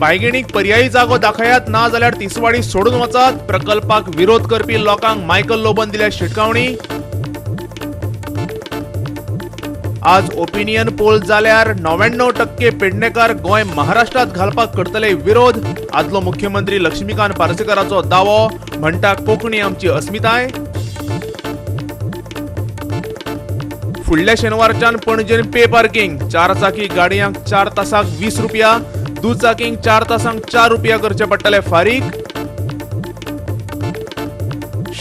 बायगिणीक पर्यायी जागो दाखयात, ना जाल्यार तिसवाडी सोडून वचात. प्रकल्पाक विरोध करपी लोकांक मायकल लोबोन दिल्या शिटकावणी. आज ओपिनियन पोल जाल्यार 99% पेडणेकार गोंय महाराष्ट्रात घालपाक करतले विरोध. आदलो मुख्यमंत्री लक्ष्मीकांत पार्सेकाराचो दावो, म्हणटा कोंकणी आमची अस्मिताय. फुडल्या शेनवारच्यान पणजेन पे पार्किंग, चार चाकी गाडयांक 4 तासाक 20 रुपया, दुचाकींक 4 तासांक 4 रुपया करचे पडटले फारीक.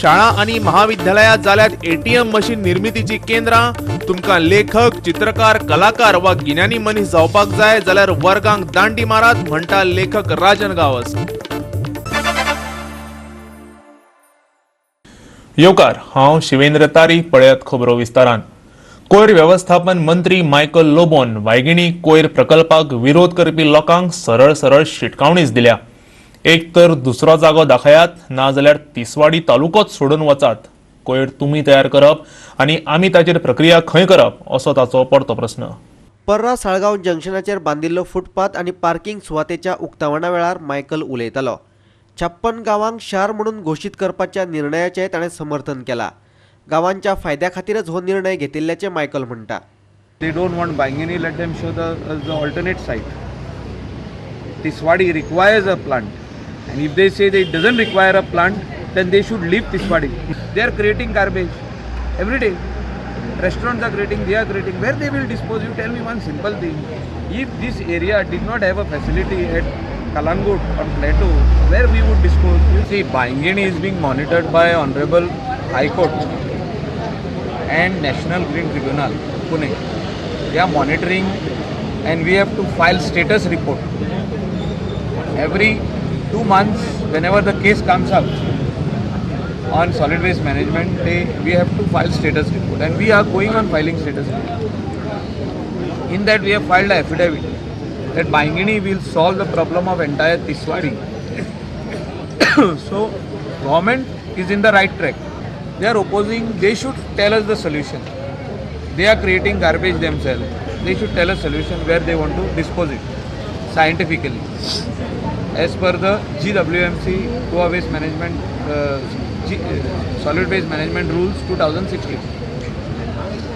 शाळा आनी महाविद्यालयां जाल्यात एटीएम मशीन निर्मितीची केंद्रां. तुमकां लेखक, चित्रकार, कलाकार वा गिन्यानी मनीस जावपाक जाय जाल्यार वर्गांक दांडी मारात, म्हणटा लेखक राजन गांवस. येवकार, हांव शिवेंद्र तारी. पळयात खबरो विस्तारान. कोयर वेवस्थापन मंत्री मायकल लोबोन वायगिणी कोयर प्रकल्पाक विरोध करपी लोकांक सरळ सरळ शिटकावणीच दिल्या. एक तर दुसरो जागो दाखयात, ना जाल्यार तिसवाडी तालुकोच सोडून वचात. कोयर तुमी तयार करप आनी आमी ताचेर प्रक्रिया खंय करप असो ताचो परतो प्रस्न. पर्रा साळगांव जंक्शनाचेर बांदिल्लो फुटपाथ आनी पार्किंग सुवातेच्या उक्तावणा वेळार मायकल उलयतालो. 56 गांवांक शार म्हणून घोशीत करपाच्या निर्णयाचें ताणें समर्थन केलां. गांवांच्या फायद्या खातीरच हो निर्णय घेतिल्ल्याचें मायकल म्हणटा. They don't want Baingini, let them show the alternate site. Tiswadi requires a plant, and if they say that it doesn't require a plant, then they should leave Tiswadi. They are creating garbage every day. Restaurants are creating, they are creating. Where they will dispose? You tell me one simple thing. If this area did not have a facility at Kalangut on Plateau, where we would dispose? You see, Baingini is being monitored by Honorable High Court and National Green Tribunal, Pune. They are monitoring, and we have to file status report every 2 months. Whenever the case comes up on solid waste management, we have to file status report, and we are going on filing status report. In that, we have filed an affidavit that Baingini will solve the problem of entire Tiswadi. So, government is in the right track. They are opposing, they should tell us the solution. They are creating garbage themselves. They should tell us solution where they want to dispose it scientifically. As per the GWMC, Goa Waste Management, Solid Waste Management Rules 2016.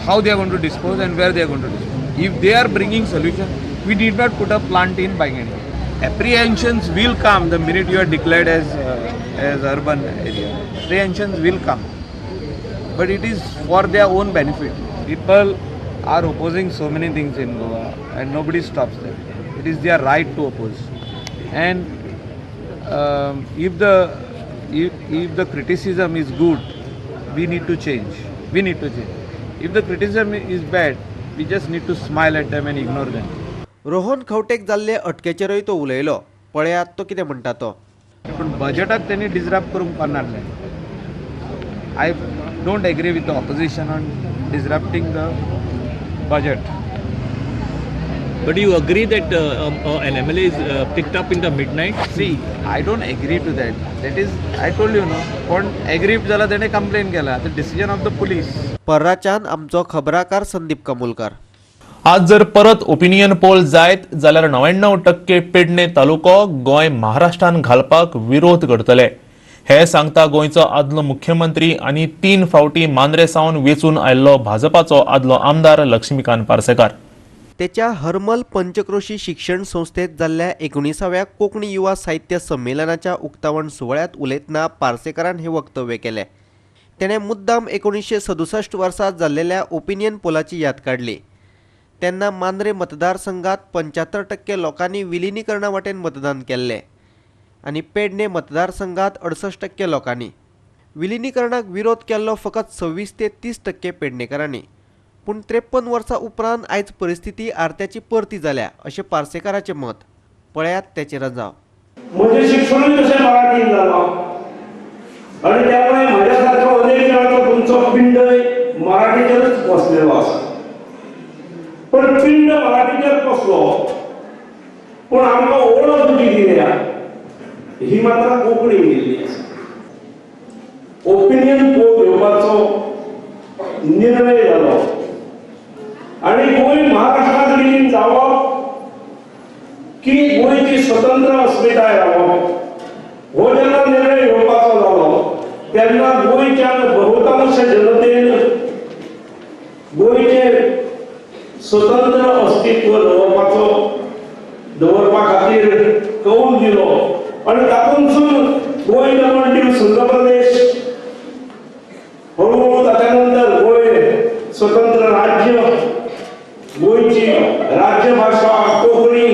How they are going to dispose and where they are going to dispose. If they are bringing solution, we need not put a plant in Baingini. Apprehensions will come the minute you are declared as urban area. Apprehensions will come. But it is for their own benefit. People are opposing so many things in Goa and nobody stops them. It is their right to oppose. And if the criticism is good, we need to change. We need to change. If the criticism is bad, we just need to smile at them and ignore them. Rohan खवटेक जाल्ले अटकेचेरूय तो उलयलो. पळयात तो कितें म्हणटा तो. पूण बजेटाक त्यांनी डिसरप्ट करूंक पारनासलें. I don't agree with the opposition on disrupting the budget. But do you agree that an MLA is picked up in the midnight? See, I don't agree to that. That is, I told you no. कोण agree जाला तेणे complain केला. The decision of the police. पर्राच्यान आमचो खबराकार संदीप कमुलकर. आज जर परत opinion poll जायत जाल्यार 99% पेडणे तालुको गोंय महाराष्ट्रान घालपाक विरोध करतले, हे सांगता गोंयचो आदलो मुख्यमंत्री आनी 3 फावटी मांद्रे सावन वेंचून आयिल्लो भाजपाचो आदलो आमदार लक्ष्मीकांत पार्सेकार. तेच्या हरमल पंचक्रोशी शिक्षण संस्थेत जाल्ल्या 19व्या कोंकणी युवा साहित्य संमेलनाच्या उक्तावण सुवाळ्यांत उलयतना पार्सेकारान हें वक्तव्य केलें. तेणें मुद्दाम 1967 वर्सा जाल्लेल्या ओपिनियन पोलाची याद काडली. तेन्ना मांद्रे मतदारसंघात 75% लोकांनी विलिनीकरणा वाटेन मतदान केल्लें आनी पेडणे मतदारसंघात 68% लोकांनी. विलिनीकरणाक विरोध केल्लो फकत 26 ते 30% पेडणेकारांनी. पूण 53 वर्सां उपरांत आयज परिस्थिती आरत्याची परती जाल्या अशें पार्सेकाराचें मत. पळयात तेचेर रजाव. म्हजें शिक्षणूय तशें मराठीन जालां आनी त्यामुळे म्हज्या सारको अनेक जाणांचो तुमचो पिंडय मराठीचेरच बसलेलो आसा. पण पिंड मराठीचेर बसलो पूण आमकां ओळख जी दिल्या ही मात्र कोंकणी दिल्ली आसा. ओपिनियन पोल घेवपाचो निर्णय जालो आनी गोंय महाराष्ट्रात विलीन जावप की गोंयची स्वतंत्र अस्मिताय रावप हो जेन्ना निर्णय घेवपाचो जालो तेन्ना गोंयच्या बहुतांश जनतेन गोंयचें स्वतंत्र अस्तित्व दवरपा खातीर कौल दिलो आनी तातूंतसून गोंय दमण दीव सुंदर प्रदेश हळूहळू ताच्या नंतर गोंय स्वतंत्र राज्य, गोंयची राज्यभाशा कोंकणी,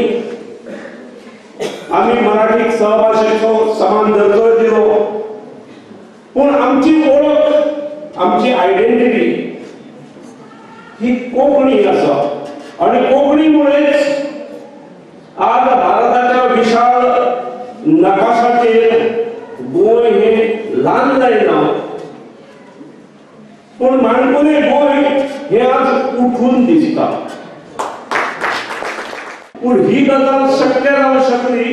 आमी मराठीक सहभाशेचो समान दर्जो दिलो. पूण आमची ओळख, आमची आयडेंटिटी ही कोंकणी आसा आनी कोंकणीमुळेच आज भारताच्या विशाळ नकाशाचेर गोंय हे ल्हान जायना, पूण माणकुलें गोंय हे आज उठून दिसता. पूण ही गजाल शक्य जावंक शकली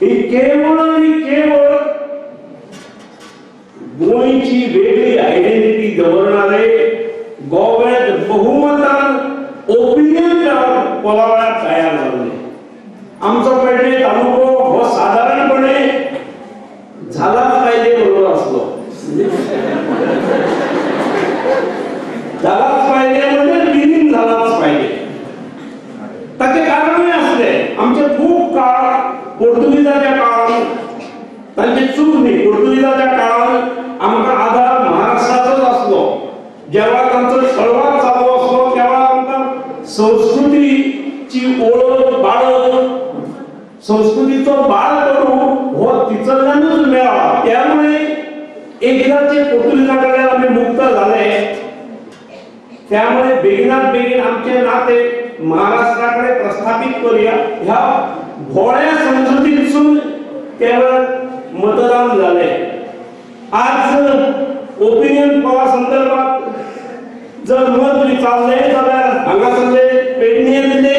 ही केवळ आनी केवळ गोंयची वेगळी आयडेंटिटी दवरणारे गोव्यात बहुमतान ओपिनियन पोलावळ्यात तयार जाल्ले. आमचो पेडणे तालुको हो साधारणपणे झालाच पाहिजे बरोबर असलो, झालाच पाहिजे म्हणजे विलीन झालाच पाहिजे. ताचे कारणूय आसले. आमचे खूब काळ पोर्तुगीजाच्या काळान, तांची चूक न्ही, पोर्तुगीजाच्या काळान आमकां आधार महाराष्ट्राचोच आसलो. जेव्हा तांचो छळवाद चालू आसलो तेव्हा आमकां संस्कृतीची ओळख बाळग, संस्कृतीचो बाळ करू हो तिचल्यानूच मेळ्ळा. त्यामुळे एकदाचे पोर्तुगीजा कडल्यान आमी मुक्त जाले, त्यामुळे बेगिनात बेगीन आमचे नाते महाराष्ट्रा कडेन प्रस्थापित करूया ह्या भोळ्या समजुतीतसून त्या वेळार मतदान जालें. आज ओपिनियन पोला संदर्भात जर मत विचारलें जाल्यार हांगासरले पेडणेंतले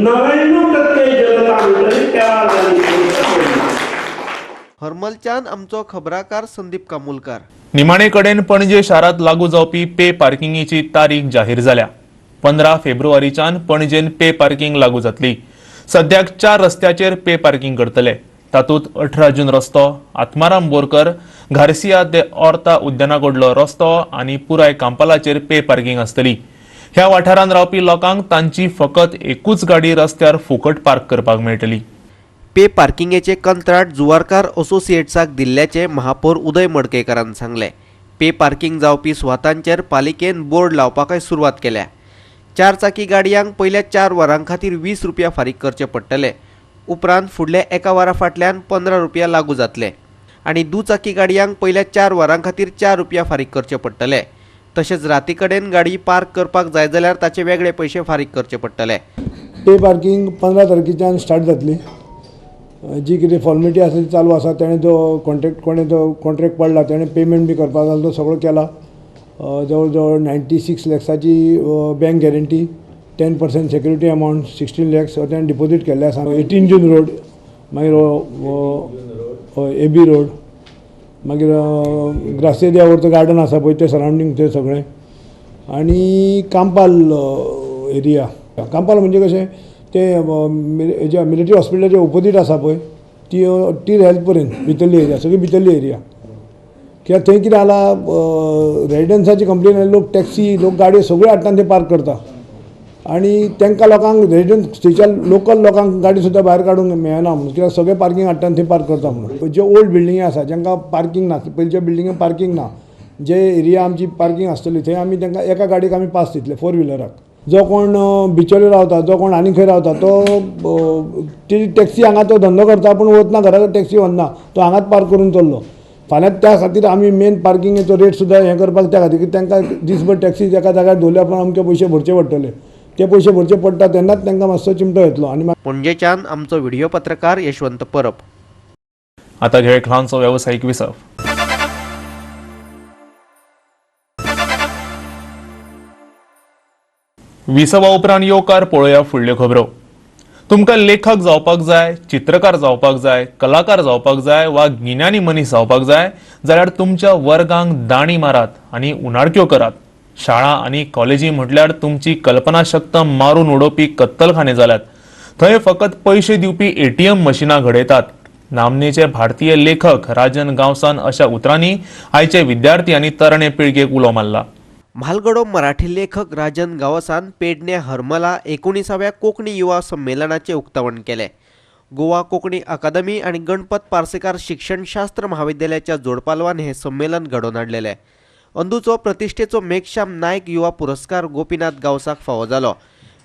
99% जनता म्हणटली त्या वेळार जाली. हरमलच्यान आमचो खबराकार संदीप कामुलकार. निमाणे कडेन पणजे शारांत लागू जावपी पे पार्किंगेची तारीख जाहीर जाल्या. 15 फेब्रुवारीच्यान पणजेन पे पार्किंग लागू जातली. सद्याक 4 रस्त्याचेर पे पार्किंग करतले. तातूंत 18 जून रस्तो, आत्माराम बोरकर, घारसिया दे ऑर्ता उद्याना कडलो रस्तो आनी पुराय कांपालाचेर पे पार्किंग आसतली. ह्या वाठारांत रावपी लोकांक तांची फकत एकूच गाडी रस्त्यार फुकट पार्क करपाक मेळटली. पे पार्किंगेचे कंत्राट जुवारकार असोसिएट्साक दिल्ल्याचे महापौर उदय मडकयकारान सांगले. पे पार्किंग जावपी सुवातांचेर पालिकेन बोर्ड लावपाकय सुरवात केल्या. 4 चाकी गाडयांक पयल्या 4 वरां खातीर 20 रुपया फारीक करचे पडटले. उपरांत फुडल्या 1 वरा फाटल्यान 15 रुपया लागू जातले आनी दुचाकी गाडयांक पयल्या 4 वरां खातीर 4 रुपया फारीक करचे पडटले. तशेंच राती कडेन गाडी पार्क करपाक जाय जाल्यार ताचे वेगळे पयशे फारीक करचे पडटले. पे पार्किंग 15 तारखेच्यान स्टार्ट जातली. जी कितें फॉर्मेलिटी आसा ती चालू आसा. तेणें जो कॉन्ट्रॅक्ट कोणें जो कॉन्ट्रॅक्ट पडला तेणें पेमेंट बी करपाक जाय तो सगळो केला. जवळ जवळ 96 लॅक्साची bank guarantee, 10% security amount 16 lakhs तेणें डिपोजीट केल्लें आसा. 18 जून रोड, मागीर ए बी रोड, मागीर ग्रासिया दे ऑर्ता गार्डन आसा पळय तें सरावंडींग तें सगळें, आनी कांपाल एरिया. कांपाल म्हणजे कशें तें हेज्या मिलिटरी हॉस्पिटलाच्या ओपोजीट आसा पळय ती ती हेल्थ पर्यंत भितरली एरिया, सगळी भितरली एरिया. कित्याक थंय कितें जाला, रेजिडन्साची कंप्लेन आयली, लोक टॅक्सी, लोक गाडयो सगळ्यो हाडटा आनी ते पार्क करता आनी तांकां लोकांक रेजिडन्स थंयच्या लोकल लोकांक गाडी सुद्दां भायर काडूंक मेळना म्हणून, कित्याक सगळें पार्किंग हाडटा आनी थंय पार्क करता म्हणून. ज्यो ओल्ड बिल्डिंगी आसा जांकां पार्किंग ना, पयलींच्या बिल्डिंगे पार्किंग ना, जे एरिया आमची पार्किंग आसतली थंय आमी तांकां एका गाडयेक आमी पास दितले 4 व्हिलराक. जो कोण बिचोले रावता, जो कोण आनी खंय रावता तो ती टॅक्सी हांगा तो धंदो करता पूण वतना घरा टॅक्सी व्हरना, तो हांगाच पार्क करून चल्लो. फाल्यां त्या खातीर आमी मेन पार्किंगेचो रेट सुद्दां हें करपाक त्या खातीर की तांकां दीसभर टॅक्सी एका जाग्यार दवरल्या उपरांत अमके पयशे भरचे पडटले, ते पयशे भरचे पडटा तेन्नाच तांकां मातसो चिमटो येतलो. आनी पणजेच्यान आमचो व्हिडिओ पत्रकार यशवंत परब. आता घेऊया एक ल्हानसो वेवसायीक विसव. विसवा उपरांत येवकार पळोवया फुडल्यो खबरो. तुमकां लेखक जावपाक जाय, चित्रकार जावपाक जाय, कलाकार जावपाक जाय वा गिन्यानी मनीस जावपाक जाय जाल्यार तुमच्या वर्गांक दाणी मारात आनी उनाडक्यो करात. शाळा आनी कॉलेजी म्हटल्यार तुमची कल्पनाशक्त मारून उडोवपी कत्तलखाने जाल्यात. थंय फकत पयशे दिवपी एटीएम मशिनां घडयतात. नामनेचे भारतीय लेखक राजन गांवसान अशा उतरांनी आयचे विद्यार्थी आनी तरणे पिळगेक उलो मारला. म्हालगडो मराठी लेखक राजन गांवसान पेडणे हरमला 19व्या कोंकणी युवा संमेलनाचें उक्तावण केलें. गोवा कोंकणी अकादमी आनी गणपत पार्सेकार शिक्षणशास्त्र म्हाविद्यालयाच्या जोडपालवान हें संमेलन घडोवन हाडलेलें. अंदूचो प्रतिश्ठेचो मेघश्याम नायक युवा पुरस्कार गोपीनाथ गांवसाक फावो जालो.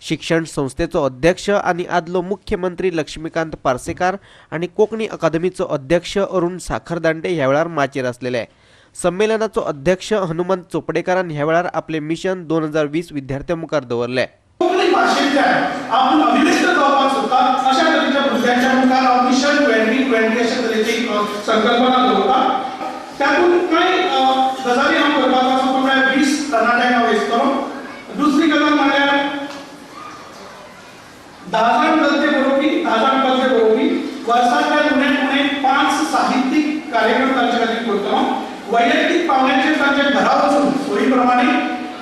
शिक्षण संस्थेचो अध्यक्ष आनी आदलो मुख्यमंत्री लक्ष्मीकांत पार्सेकार आनी कोंकणी अकादमीचो अध्यक्ष अरुण साखरदांडे ह्या वेळार माचयेर आसलेले. संमेलनाचो अध्यक्ष हनुमंत चोपडेकारान ह्या वेळार आपले मिशन 2020 विद्यार्थ्यां मुखार दवरले. कोंकणी भाशेंतल्यान आपूण अभिव्यक्त जावपाक सोदता अशा तरेच्या भुरग्यांच्या मुखार हांव मिशन 2020 अशा तरेची संकल्पना दवरता. तातूंत कांय गजाली हांव करपाचो आसा, तो म्हळ्यार 20 तरणाट्यांक हांव वेंचतलो. दुसरी गजाल म्हळ्यार 10 जाण गद्य बरोवपी, 10 जाण पद्य बरोवपी, वर्सांतल्यान उणें उणें 5 साहित्यीक कार्यक्रम तांचे खातीर करतलो. वैयक्तीक पावण्याचेर तांच्या घरा वचून सोयी प्रमाणे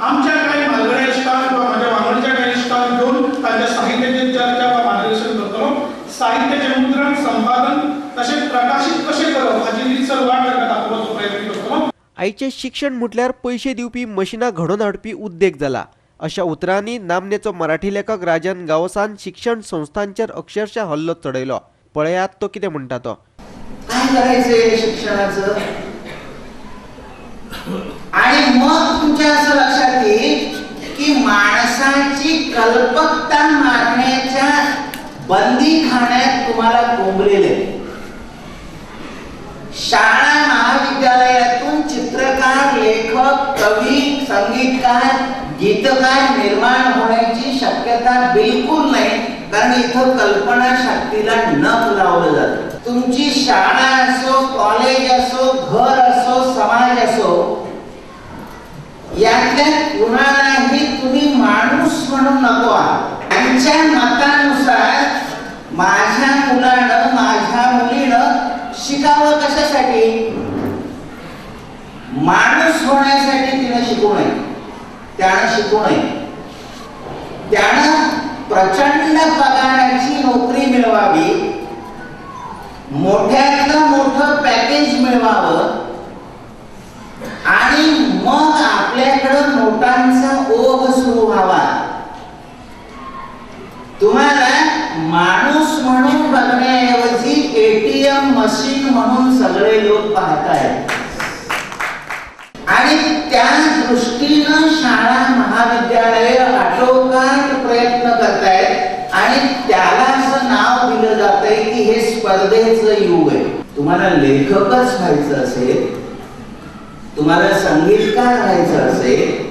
आमच्या कांय म्हालगड्या इश्टांक वा म्हाज्या वांगडच्या कांय इश्टांक घेवन तांच्या साहित्याचेर चर्चा वा मार्गदर्शन करतलो. साहित्याचें मुद्रण, संपादन तशेंच प्रकाशीत कशें करप हाची रितसर वाट तांकां दाखोवपाचो प्रयत्न करतलो. आयचें शिक्षण म्हटल्यार पयशे दिवपी मशिनां घडोवन हाडपी उद्देग जाला अशा उतरांनी नामनेचो मराठी लेखक राजन गांवसान शिक्षण संस्थांचेर अक्षरशः हल्लो चडयलो. पळयात तो कितें म्हणटा तो. काय करायचंय शिक्षणाचं? आणि मग तुमच्या असं लक्षात येईल की माणसाची कल्पकता मारण्याच्या बंदीखान्यात तुम्हाला कोंबलेले. शाळा महाविद्यालयातून चित्रकार, लेखक, कवी, संगीतकार, गीतकार निर्माण होण्याची शक्यता बिलकुल नाही, कारण इथं कल्पना शक्तीला नख लावलं जातं. तुमची शाळा असो, कॉलेज असो, घर असो, समाज असो, यातल्या कुणालाही तुम्ही माणूस म्हणू नको आहात. त्यांच्या मतानुसार माझ्या मुलानं, माझ्या मुलीनं शिकावं कशासाठी? माणूस होण्यासाठी तिनं शिकू नये, त्यानं शिकू नये. त्यानं प्रचंड पगाराची नोकरी मिळवावी, मोठ्यातलं मोठं पॅकेज मिळवावं आणि मग आपल्याकडं नोटांचा ओघ सुरू व्हावा. तुम्हाला माणूस म्हणून बघण्याऐवजी एटीएम मशीन म्हणून सगळे लोक पाहतायत आणि त्या दृष्टीनं शाळा महाविद्यालय आटोकाट प्रयत्न करतायत आणि त्याला असं नाव दिलं जातंय की हे स्पर्धेचं युग आहे. तुम्हाला लेखकच व्हायचं असेल, तुम्हाला संगीतकार व्हायचं असेल,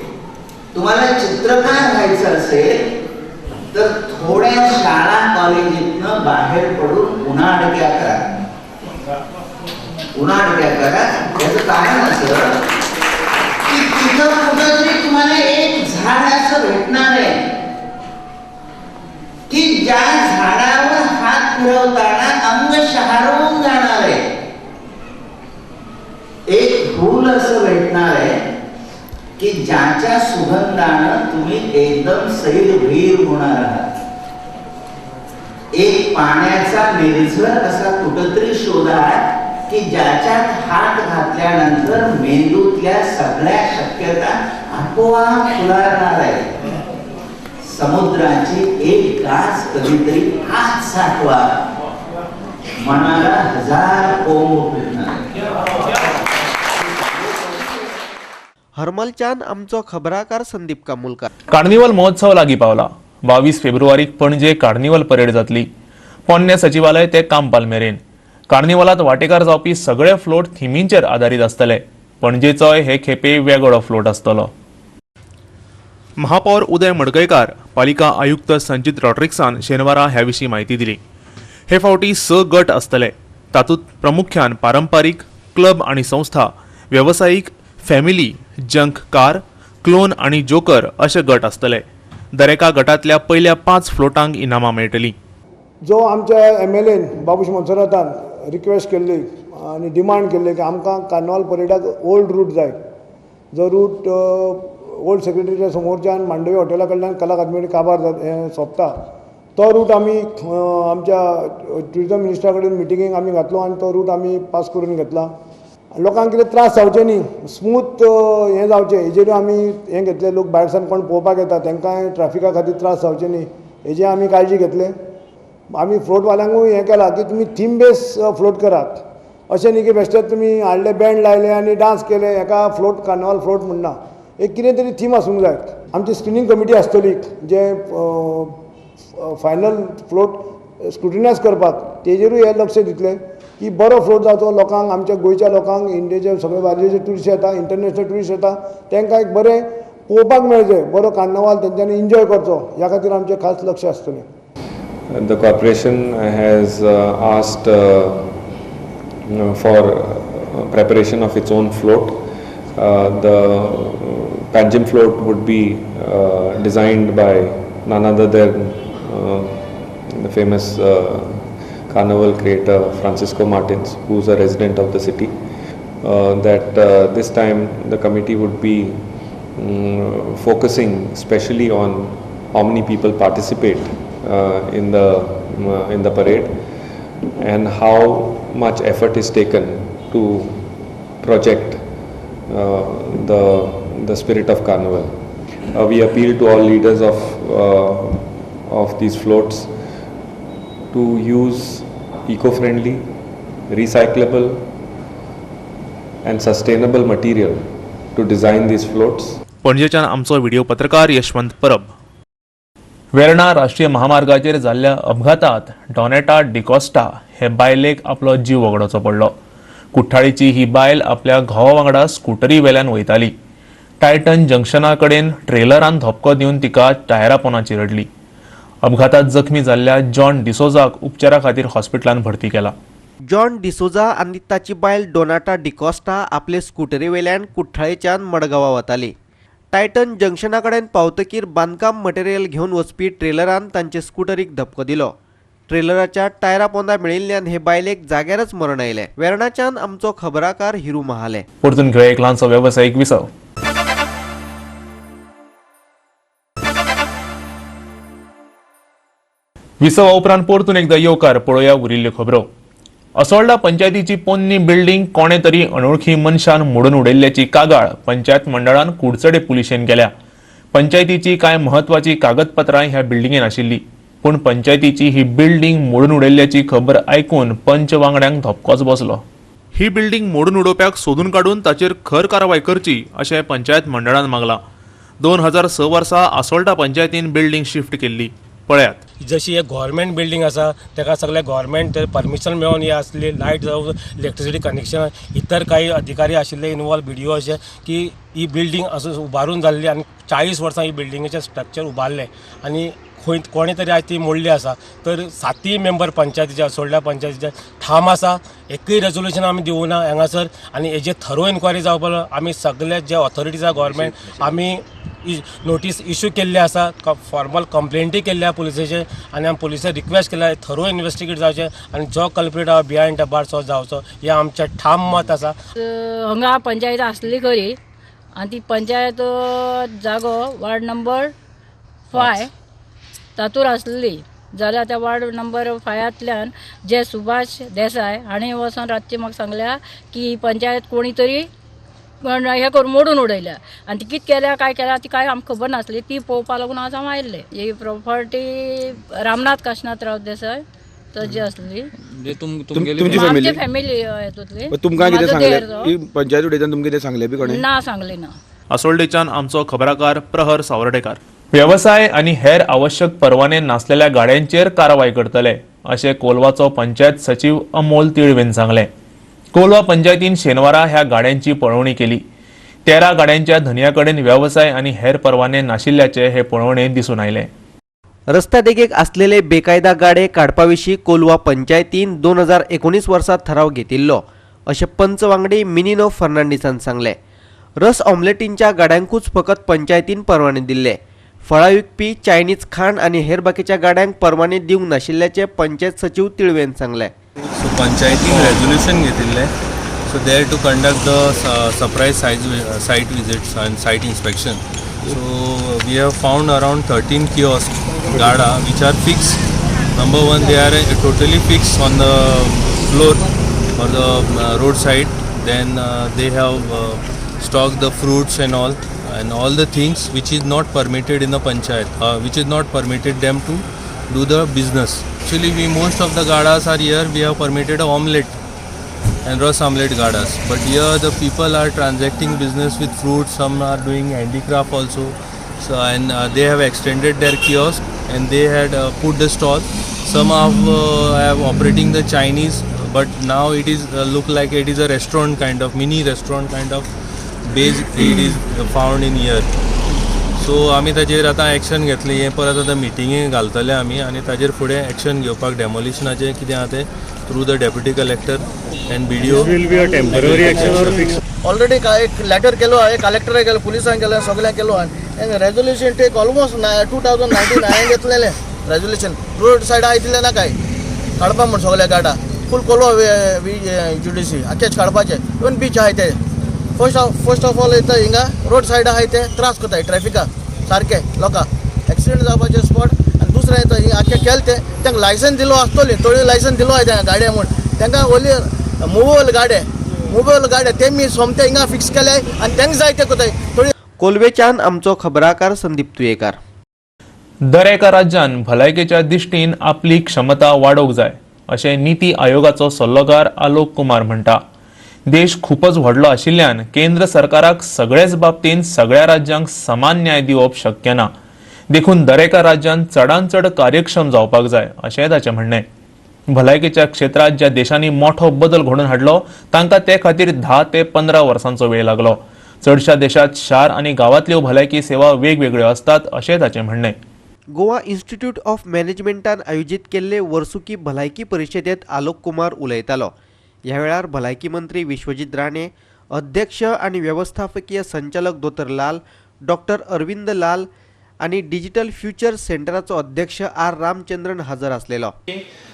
तुम्हाला चित्रकार व्हायचं असेल तर थोड्या शाळा कॉलेजीतनं बाहेर पडून उन्हाडक्या करा, उन्हाडक्या करा. याचं कारण असं की तिथं कुठंतरी तुम्हाला एक झाड असं भेटणार आहे की ज्या झाडावर हात फिरवताना अंग शहारवून जाणार आहे. एक फूल असं भेटणार आहे की ज्याच्या सुगंधानं तुम्ही एकदम सैरभैर होणार आहात. एक पाण्याचा निर्झर असा कुठंतरी शोधा की ज्याच्यात हात घातल्यानंतर मेंदूतल्या सगळ्या शक्यता आपोआप फुलारणार आहे. समुद्राची एक गाज कधीतरी हात साठवा, मनाला 1000 कोंब फिरणार. हरमलच्यान आमचो खबराकार संदीप कामुलकर. कार्निवल महोत्सव लागीं पावला. 22 फेब्रुवारीक पणजे कार्निवल परेड जातली. पोन्ने सचिवालय ते कांपाल मेरेन कार्निवलात वाटेकार जावपी सगळे फ्लोट थिमींचेर आदारीत आसतले. पणजेचोय हे खेपे वेगळो फ्लोट आसतलो. महापौर उदय मडकयकार, पालिका आयुक्त संजीत रॉड्रिक्सान शेनवारा ह्या विशीं म्हायती दिली. हे फावटी 6 गट आसतले. तातूंत प्रामुख्यान पारंपारीक क्लब आनी संस्था, वेवसायीक, फॅमिली, जंक कार, क्लोन आनी जोकर अशे गट आसतले. दरेका गटांतल्या पयल्या 5 फ्लोटांक इनामां मेळटलीं. जो आमच्या एमएलएन बाबूश मोन्सेरातान रिक्वेस्ट केल्ली आनी डिमांड केल्ली की आमकां कार्निवाल परेडाक ओल्ड रूट जाय, जो रूट ओल्ड सेक्रेटरीच्या समोरच्यान मांडवी हॉटेला कडल्यान कला अकादमी काबार सोंपता, तो रूट आमी आमच्या ट्युरिजम मिनिस्टरा कडेन मिटिंगेक आमी घातलो आनी तो रूट आमी पास करून घेतला. लोकांक कितें त्रास जावचे न्ही, स्मूथ हें जावचें हेजेरूय आमी हें घेतलें. लोक भायर सावन कोण पळोवपाक येता तांकांय ट्राफिका खातीर त्रास जावचे न्ही हेजी आमी काळजी घेतले. आमी फ्लोटवाल्यांकूय हें केलां की तुमी थीम बेस फ्लोट करात, अशें न्ही की बेश्टेच तुमी हाडले बँड लायले आनी डांस केले, हेका फ्लोट कार्निवाल फ्लोट म्हणना. एक कितें तरी थीम आसूंक जाय. आमची स्क्रिनींग कमिटी आसतली जे फायनल फ्लोट स्क्रुटिनायज करपाक, तेजेरूय हे लक्ष दितले की बरो फ्लोट जावचो, लोकांक, आमच्या गोंयच्या लोकांक, इंडियेचे सगळे भायले ट्युरिस्ट येता, इंटरनॅशनल ट्युरिस्ट येता, तांकां एक बरें पळोवपाक मेळचें, बरो कार्निवाल तेंच्यांनी एन्जॉय करचो, ह्या खातीर आमचें खास लक्ष आसतलें. The corporation has asked for preparation of its own float. The Panjim float would be designed by none other than the famous carnival creator Francisco Martins, who is a resident of the city. That this time the committee would be focusing especially on how many people participate in the parade and how much effort is taken to project the spirit of carnival. We appeal to all leaders of these floats to use eco-friendly, recyclable and sustainable material to design these floats. पणजेच्यान आमचो video पत्रकार यशवंत परब. वेर्णा राष्ट्रीय महामार्गाचेर जाल्ल्या अपघातात डॉनेटा डिकॉस्टा हे बायलेक आपलो जीव वगडावचो पडलो. कुठ्ठाळीची ही बायल आपल्या घोवा वांगडा स्कुटरी वेल्यान वयताली. टायटन जंक्शना कडेन ट्रेलरान धपको दिवन तिका टायरा पोंदा चिरडली. अपघातात जखमी जाल्ल्या जॉन डिसोजाक उपचारा खातीर हॉस्पिटलान भरती केला. जॉन डिसोजा आनी ताची बायल डोनाटा डिकॉस्टा आपले स्कुटरी वेल्यान कुठ्ठाळेच्यान मडगांवा वताली. टायटन जंक्शना कडेन पावतकीर बांदकाम मटेरियल घेवन वचपी ट्रेलरान तांचे स्कुटरीक धपको दिलो. ट्रेलराच्या टायरा पोंदा मेळिल्ल्यान हे बायलेक जाग्यारच मरण आयलें. वेर्णाच्यान आमचो खबराकार हिरू महाले. परतून घेवया एक ल्हानसो वेवसायीक विसव. विसवा उपरांत परतून एकदा येवकार. पळोवया उरिल्ल्यो खबरो. असोल्डा पंचायतीची पोन्नी बिल्डिंग कोणे तरी अनोळखी मनशान मोडून उडयल्ल्याची कागाळ पंचायत मंडळान कुडचडे पुलिशेन केल्या. पंचायतीची कांय म्हत्वाची कागदपत्रां ह्या बिल्डिंगेन आशिल्ली, पूण पंचायतीची ही बिल्डिंग मोडून उडयल्ल्याची खबर आयकून पंच वांगड्यांक धपकोच बसलो. ही बिल्डिंग मोडून उडोवप्याक सोदून काडून ताचेर खर कारवाय करची अशें पंचायत मंडळान मागलां. 2006 वर्सा आसोल्डा पंचायतीन बिल्डिंग शिफ्ट केल्ली. पळयात, जशी एक गव्हर्मेंट बिल्डींग आसा ताका सगळे गव्हर्मेंट परमिशन मेळोवन हे आसली, लायट जावं इलेक्ट्रिसिटी कनेक्शन, इतर काही अधिकारी आशिल्ले इनवॉल्व, बी डी ओ, अशें की ही बिल्डींग असो उबारून जाल्ली आनी 40 वर्सां ही बिल्डिंगेचें स्ट्रक्चर उबारलें आनी खंय कोणें तरी आयज ती मोडली आसा. तर 7 मेंबर पंचायतीचे, असोल्ड्या पंचायतीचे ठाम आसा, एकूय रेजोल्युशन आमी दिवना हांगासर आनी हेजेर थरो इन्क्वायरी जावपाक आमी सगळे जे ऑथॉरिटीज आसा गव्हर्मेंट आमी नोटीस इशू केल्ले आसा, फॉर्मल कंप्लेंटय केल्ले आसा पुलिसेचेर आनी आमी पुलिसेक रिक्वेस्ट केल्या थरो इन्वेस्टिगेट जावचें आनी जो कल्प्रीट आसा बिहायंड the bar तो जावचो, हें आमचें ठाम मत आसा. हांगा पंचायत आसली खरी आनी ती पंचायत जागो वार्ड नंबर 5 तातूर आसली जाल्यार त्या वार्ड नंबर 5तल्यान जे सुभाष देसाय हांणी वचोन रातचें म्हाका सांगल्या की पंचायत कोणी तरी हें करून मोडून उडयल्या आनी ती कितें केल्या काय केल्या ती काय आमकां खबर नासली. ती पळोवपा लागून आज हांव आयिल्लें. ही प्रोपर्टी रामनाथ काशनाथराव देसाय ताजी आसली. तुमची फॅमिली हेतूंतली. तुमकां कितें सांगलें पंचायत उडयतना तुमकां कितें सांगलें बी कोणें? ना सांगलें ना. असोल्डेच्यान आमचो खबराकार प्रहर सावर्डेकार. वेवसाय आनी हेर आवश्यक परवाने नासलेल्या गाड्यांचेर कारवाय करतले अशें कोलवाचो पंचायत सचीव अमोल तिळवेन सांगलें. कोलवा पंचायतीन शेनवारा ह्या गाड्यांची पळोवणी केली. 13 गाड्यांच्या धनया कडेन वेवसाय आनी हेर परवाने नाशिल्ल्याचे हे पळोवणेंत दिसून आयले. रस्त्या देगेक असलेले बेकायदा गाडे काडपाविशीं कोलवा पंचायतीन 2019 वर्सा ठराव घेतिल्लो अशें पंच वांगडी मिनिनो फर्नांडीसान सांगलें. रस ऑमलेटींच्या गाड्यांकूच फकत पंचायतीन परवाने दिल्ले. फळां विकपी, चायनीज खाण आनी हेर बाकीच्या गाड्यांक परवाने दिवंक नाशिल्ल्याचें पंचायत सचीव तिळवेन सांगलें. सो पंचायतीन रेजोल्युशन घेतिल्लें, so there to conduct the surprise site visits and site inspection. So we have found around 13 kiosk गाडा which are fixed. Number one, they are totally fixed on the floor or the roadside. Then they have stocked the fruits and all the things which is not permitted in the panchayat, which is not permitted them to do the business. Actually, we most of the gadas are here. We have permitted a omelette and ras omelette gadas, but here the people are transacting business with fruits. Some are doing handicraft also. So and they have extended their kiosk and they had put the stall. Some of have operating the Chinese, but now it is look like it is a restaurant kind of, mini restaurant kind of base it is found in here. So आमी ताजेर आतां action घेतलें. हें परत आतां मिटिंगे घालतले आमी आनी ताजेर फुडें एक्शन घेवपाक डेमोलिशनाचें कितें आहा तें through the deputy collector and BDO. Will be a temporary action or fix? Already एक लेटर केलो आहे, कलेक्टराक केलो, पुलिसांक केलो, सगळ्यांक केलो आनी रेजोल्युशन टेक ऑलमोस्ट 2019 हांवें घेतलेलें रेजोल्युशन. रोड सायड आहा इतलें ना काय काडपा म्हण सगळ्या गाडा फूल कोलो जुडिसी आख्खेच काडपाचें. इवन बीच आहाय ते फर्स्ट ऑफ ऑल येता हिंगा रोड सायड आहाय ते त्रास करताय ट्रॅफिका सारके लोकांक एक्सिडंट जावपाचे स्पॉट. आनी दुसरें येता हिंगा आख्खें केलें तें तांकां लायसन्स दिलो आसतली, थोडी लायसन्स दिलो आहाय तांकां गाडये म्हूण. तांकां ओली मुवेबल गाडे ते मी सोमते हिंगा फिक्स केले आनी तांकां जाय ते करताय थोडी. कोलवेच्यान आमचो खबराकार संदीप तुयेकार. दर एका राज्यान भलायकेच्या दृश्टीन आपली क्षमता वाडोवंक जाय अशें नीती आयोगाचो सल्लोगार आलोक कुमार म्हणटा. देश खूपच व्हडलो आशिल्ल्यान केंद्र सरकाराक सगळेच बाबतींत सगळ्या राज्यांक समान न्याय दिवप शक्य ना, देखून दरेका राज्यान चडान चड कार्यक्षम जावपाक जाय अशें ताचें म्हणणें. भलायकेच्या क्षेत्रांत ज्या देशांनी मोठो बदल घडोवन हाडलो तांकां ते खातीर 10 ते 15 वर्सांचो वेळ लागलो. चडशा देशांत शार आनी गांवांतल्यो भलायकी सेवा वेगवेगळ्यो आसतात अशें ताचें म्हणणें. गोवा इन्स्टिट्यूट ऑफ मॅनेजमेंटान आयोजीत केल्ले वर्सुकी भलायकी परिशदेंत आलोक कुमार उलयतालो. ह्या वेळार भलायकी मंत्री विश्वजीत राणे, अध्यक्ष आनी वेवस्थापकीय संचालक दोतोर लाल, डॉक्टर अरविंद लाल आनी डिजिटल फ्युचर सेंटराचो अध्यक्ष are Ramachandran हजर आसलेलो.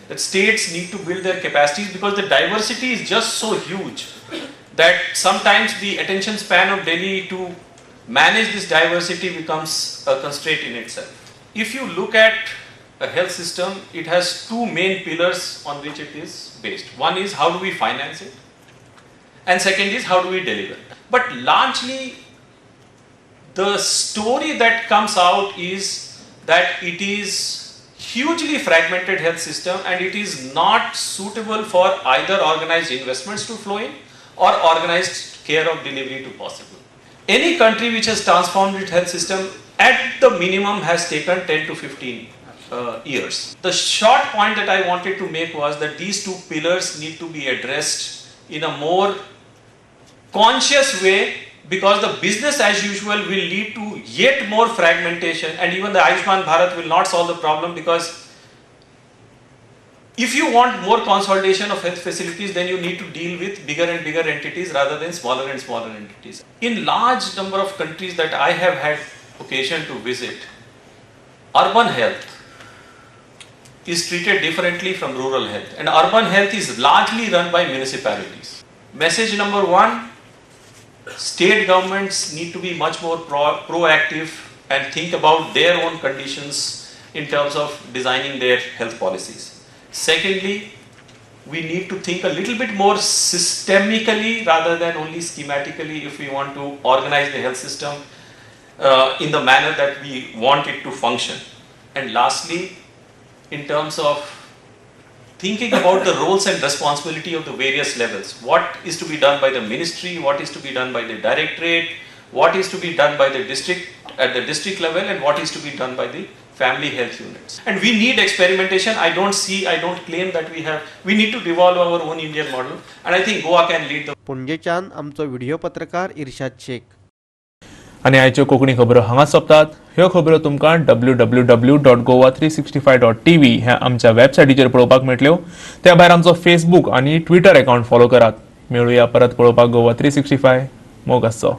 That states need to build their capacities because the diversity is just so huge that sometimes the attention span of Delhi to manage this diversity becomes a constraint in itself. If you look at a health system, it has two main pillars on which it is based. One is how do we finance it, and second is how do we deliver. But largely the story that comes out is that it is hugely fragmented health system and it is not suitable for either organized investments to flow in or organized care of delivery to possible. Any country which has transformed its health system at the minimum has taken 10 to 15 years. The short point that I wanted to make was that these two pillars need to be addressed in a more conscious way, because the business as usual will lead to yet more fragmentation, and even the Ayushman Bharat will not solve the problem, because if you want more consolidation of health facilities, then you need to deal with bigger and bigger entities rather than smaller and smaller entities. In large number of countries that I have had occasion to visit, urban health is treated differently from rural health, and urban health is largely run by municipalities. Message number one, state governments need to be much more proactive and think about their own conditions in terms of designing their health policies. Secondly, we need to think a little bit more systemically rather than only schematically if we want to organize the health system in the manner that we want it to function. And lastly, in terms of thinking about the roles and responsibility of the various levels, what is to be done by the ministry, what is to be done by the directorate, what is to be done by the district at the district level, and what is to be done by the family health units. And we need experimentation. I don't claim that we need to develop our own Indian model, and I think Goa can lead the. पणजेच्यान आमचो video पत्रकार इर्शाद शेख. आनी आयच्यो कोंकणी खबरो हांगा सोंपतात. ह्यो खबरो तुमकां www.goa365.tv ह्या आमच्या वेबसायटीचेर पळोवपाक मेळटल्यो. त्या भायर आमचो फेसबूक आनी ट्विटर अकाउंट फॉलो करात. मेळुया परत पळोवपाक गोवा 365. मोग आसचो.